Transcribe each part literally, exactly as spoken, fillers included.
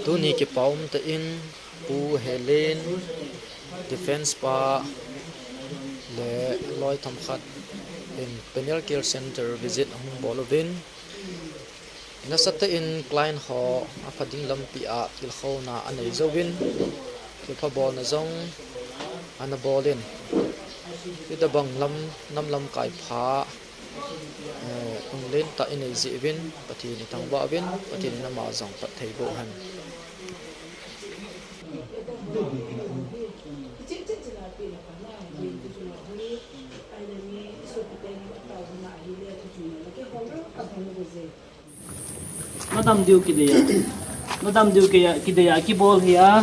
Tuni kipa um tah in Pu Helen, Defence pa le loi themkhat in Peniel Care Center visit ahung bol uvin, nasatah in client ho apha ding lampi a tilkhouna anei jouvin, thilpha bolna jong ana bol in, hitobang lam, nam lamkai pha, eh, lunglen tah inei jeh uvin, Pathen ithangvah uvin, Pathen in ama jong phatthei boh hen. Nadam diu kidei a. Nadam diu kidei a, kidei a kibol hi a.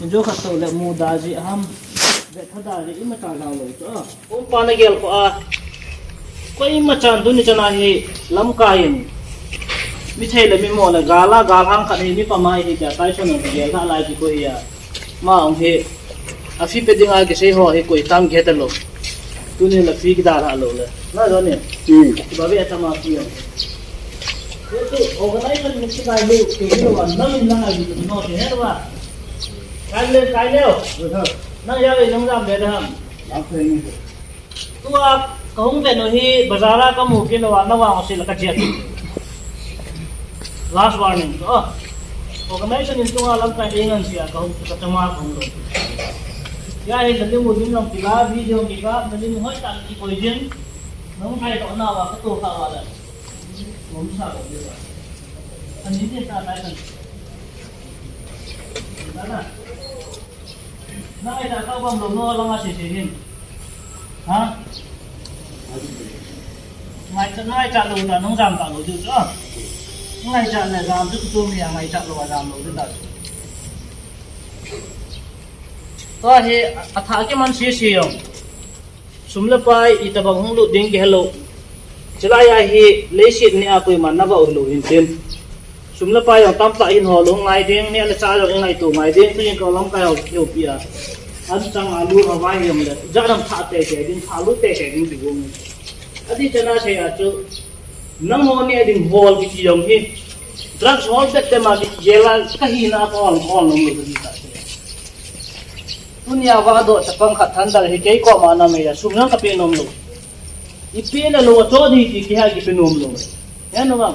Injo khat toh le muda ji ham. Be thada ji imacha jao lou to. Umpa nagel ko a. Koimacha tuni chan a hi lamkai in. Mi thei le mi mo le gal a, galhang khat hi mi pamai hi tia tai son gel tha lai ti ko hi a. Ma ong hi. A fee pe dinga kisei ho hi koi tam kihe talou. Tuni la fee kidalha lou le. Na jo ni. Hmm. Kiba ve atama fee ong. Ye tu organization ni kidai lou, tu ni lou, nam in lang a ni no te he wa. Kai le, kai le. Nang ya le nang jam be da ham. Tua kahung ve nu hi bazar a kamu kit uva, navang u sel a kajet. Last warning. Oh. Organization in tunga lamkai ding an sia kahung kachama kahung lou. Ya hi nalim u din long kila video kika nalim hoi tah kikoi din. Nahung thai toh nauva katoh kha uva le. Lom sa lou ding uva. Ani din ta tai kan. Nana. Nang ngaichat kha bang lou, no langa sei sei hin. Ha? Ngaichat, ngaichat lou la, nang jam ta lou diu chu. Ngaichat le jam chu tu mi a ngaichat lou a jam lou diu ta. Tua hi, athah kiman sese jong. Sum le pai, itobang hung lut ding kihe lou. Chulai a hi, leiset ni a koiman navah u hilou hin tin. Sum le pai jong tamtah hin hol u ngai ding, neh le chah jong ingaito ngai ding, tujing ka lamkai ho kihopi a. An chang a lu a vai hiam le, jat ham thah teitei ding, thah lut teitei ding ti gong. Ati chan a sei a chu, nangho neh ding hol kiti jong hi. Drugs hol bet te ma kiti jel a, ka hina ka hol, hol nom lou ka hi ta. Tunia vah doh chapang khat thandal hi kei koma na mei a sum jong kape nom lou. Ipe le lou a cho di ti kiha kipe nom lou. He no bang.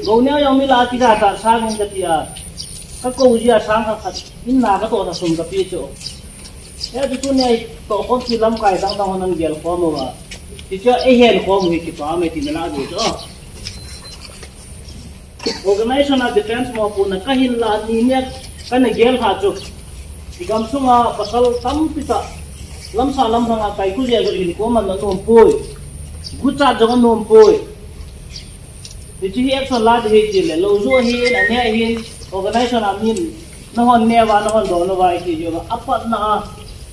Gou neo jong mi la kija ta sang in kati a. Ka kou jia sang khat khat in na katoh ta sum kape chu. He tu tunia toh khom ti lamkai dang dang hon an gel khom uva. Ti chu eihen khom u hi kipa mai ti na la di chu. Organization a defense mopohna kahin la ni nia kana gel lha chu. I gamsunga pasal tampi tah lamsah lamlhang a kaiku jeh a jong hin koiman anom poi. Guchat jong anom poi. Hiche hi action la ding ahi tile, lou joh ahin, aneh ahin, organization a min, nahon neh uva, nahon don uva, iti jeh uva, apatna a.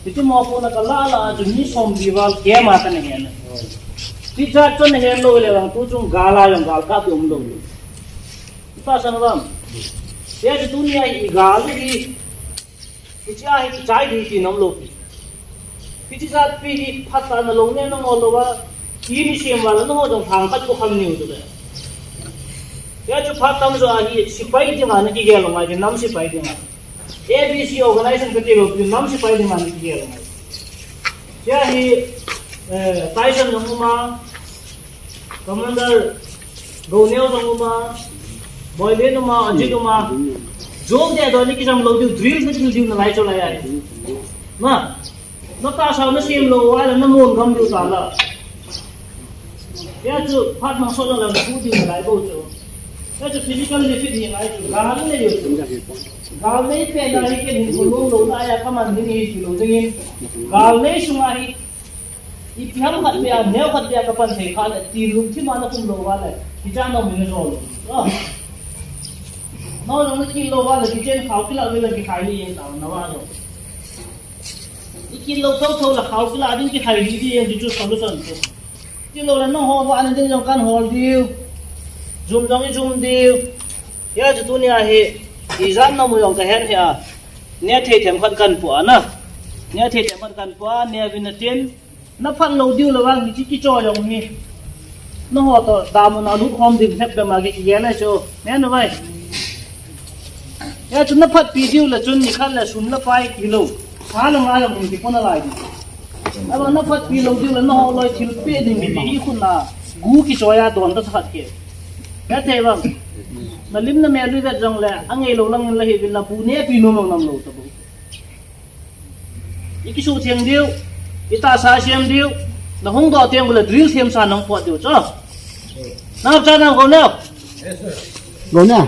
Hiche mopohna kala la a chu mi som li val kema kana hen. Ti jat chu nahen lou le vang tu chung gal a jong gal kap um lou. Ipa san uvam. Tia chu tunia hi gal hi. Hiche a hi kichai ding ti nom lou pi. Hiche jat pi hi phatah na lou ne nangol lou va. Ti ni sem va la nangol jong thang khat ko kham niu tu le. Tia chu phat tam jo a hi sipai dinga na kigel lou ngai, nam sipai dinga. A B C organization kati lou pi nam sipai dinga na kigel lou ngai. Tia hi, eh, Tyson jong uma, Commander Gouneo jong uma, Boylen uma, Ajit uma. Jong de do ni kijam lou diu, drill na drill diu na lai cho lai ai. Na, na tahsa na sem lou uva le na mon gam diu ta la. Tia chu phat mang so la na pu diu na lai bou chu. Tia chu physically fit hi ngai chu, gal nei u chu. Gal nei pen a hi ken hin ko lou lou na ya kaman ding hi chu lou ding in. Gal nei sunga hi Ipi ham khat pia, neo khat pia kapan thei kha le, ti lungthim a nakum lou va le, kicha nom in ajo lou. Ah. Nao jong nakit lou va le, kichen khao kila ve le, kikhai le yen tao, na va jong. Ikit lou thotho le khao kila ding kikhai di di yen di chu solution chu. Ti lou le nangho va na ding jong kan hol diu. Jum jong ijum diu. Hia chu tunia hi, ijat nom u jong kahen hia. Neh thei themkhat kan pu a na. Neh thei themkhat kan pu a, neh uvin natin. Na phat lou diu le vang hiche kicho jong hi. Nangho toh damun a lut khom ding lhep bep ma kigel e chu. Neh nu vai. Hia chu na phatpi diu le chun nikhat le sum le pai kilou. Sa le nga le hung kipona lai di. Aba na phatpi lou diu le na ho loi thil pe ding mi hi khun na gu kichoi a don ta sakhat ke. Hia thei bang. Na lim na mel lui vet jong le a ngei lou lang in la hi vin na bu ne pi nom lou nam lou ta bu. I kisuhtheng diu, i tahsa sem diu, na hung doh teng le drill themsa nahung pot diu chu. Na hap cha nang ko na. Go na.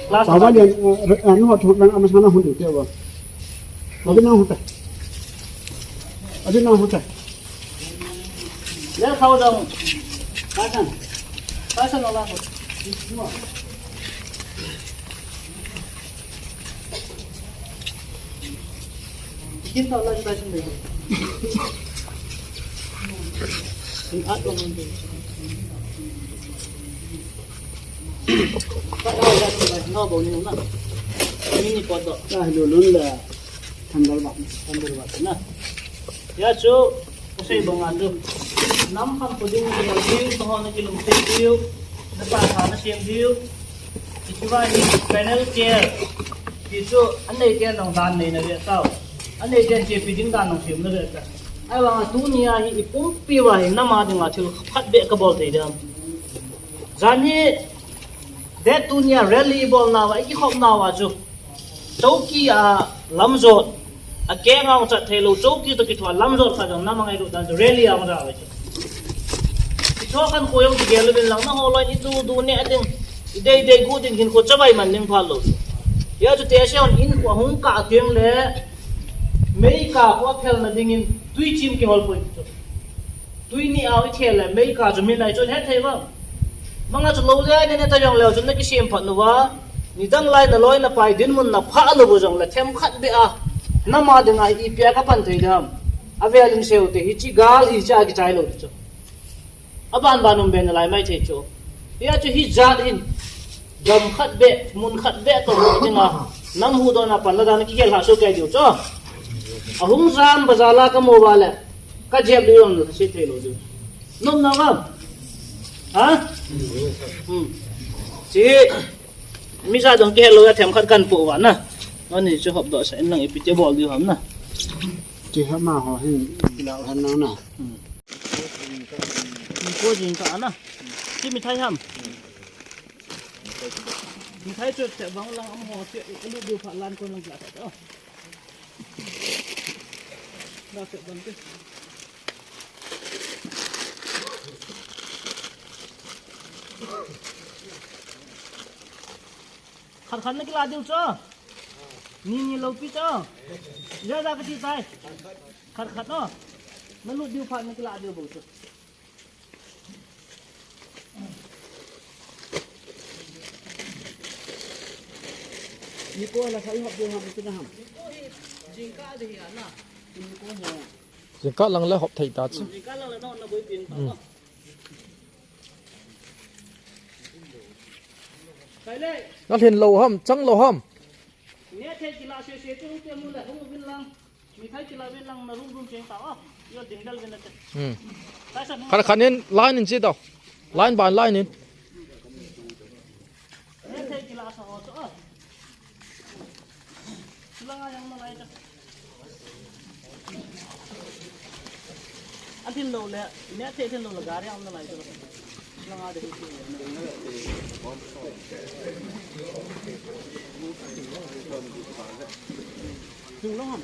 Class Baba na. Lian, eh, eh, anu hot hot lang ama sana hun diu te ba. Abi nang hot. Abi nang hot. Le khau dong. Ka san. Ka san la ko. Kin ta la ta sin de. Kin at ko mun de. Ka la la ta no bo ni na. Ni ni ko do. Ka lo lun la. Thunder bat. Thunder bat na. Hia chu, ka sei bang a chu. Nam kham ko ding ni diu, ka ho na kilungset diu. Na pa sa na sem diu. Hiche va hi final care. Ti chu, anei ten nang dan nei na ve tau. Anei ten chepi ding dan nang sem na ve ta. Ahivang a tunia hi i pumpi va hi nam a dinga thil khat beh ka bol thei diam. Jan hi, date two nia rally i bol nauva, i kikhop nauva chu. Chowki a lamjot. A keng a hung chat thei lou, chowki toh kithua lamjot khat jong nam a ngailut dan chu rally a hung ja ve chu. Kithua khankho jong kigel uvin lang, na ho loi in i du du neh ding, i dei dei gu ding hinkho chavai man ding phat lou. Hia chu te se hon in kho hung kah teng le, mei kah kho a phelna dingin tui chim kihol poi chu. Tui ni a i thel le mei kah chu min lai chu het thei bang. Manga chu lou le ai ne ne ta jong leu chun na kisem phat uva. Nidang lai na loi na pai dinmun na phah lou u jong le themkhat beh a. Nam a dinga hi ipi a ka pan thei dam. Avel in seu te hiche gal hiche a kichai lou chu. Aban ban um be na lai mai thei chu. Hia chu hijat hin. Gam khat beh, mun khat beh toh dinga. Nam huhdoh na pan la dan kihel ha so kai diu chu. Ahung jam bazar la ka mu uva le. Ka jep diu jong se thei lou diu. Nom na vang. Ha? Hmm. Chi. Mi ja dong kihel lou a themkhat kan po uva na. Ani chu hop doh sa in lang ipi ti bol diu ham na. Chi ha ma ho hin lau han na na. Hmm. Ko jing ka na. Chi mithai ham. Mithai chu te bang lang am ho chu i lu diu pha lan ko lang la ta. La te bang te. Khat khat na kila diu chu. Ni ni lou pi chu. Ja ja ka ti tai. Khat khat no. Na lut diu pha na kila diu bou chu. Ni ko la sa i hop diu ham chu na ham. Ni ko hi jingkah de hi ana. Ni ko hi. Jingkah lang le hop thei ta chu. Jingkah lang le no na boi pin ta. Hmm. Kai le. Na lhin lou ham, chang lou ham. Ne thei kila se se chu te mu le hung vin lang. Mi thai kila vin lang na rum rum cheng ta o. Yo ding dal vin na te. Hmm. Kai sa. Khat khat in line in chi tau. Line by line in. Ne thei kila sa ho chu o. Chulanga jong na lai ta. A thin lou le, ne thei thin lou le gari jong na lai ta. Chulanga de. Chung lou ham.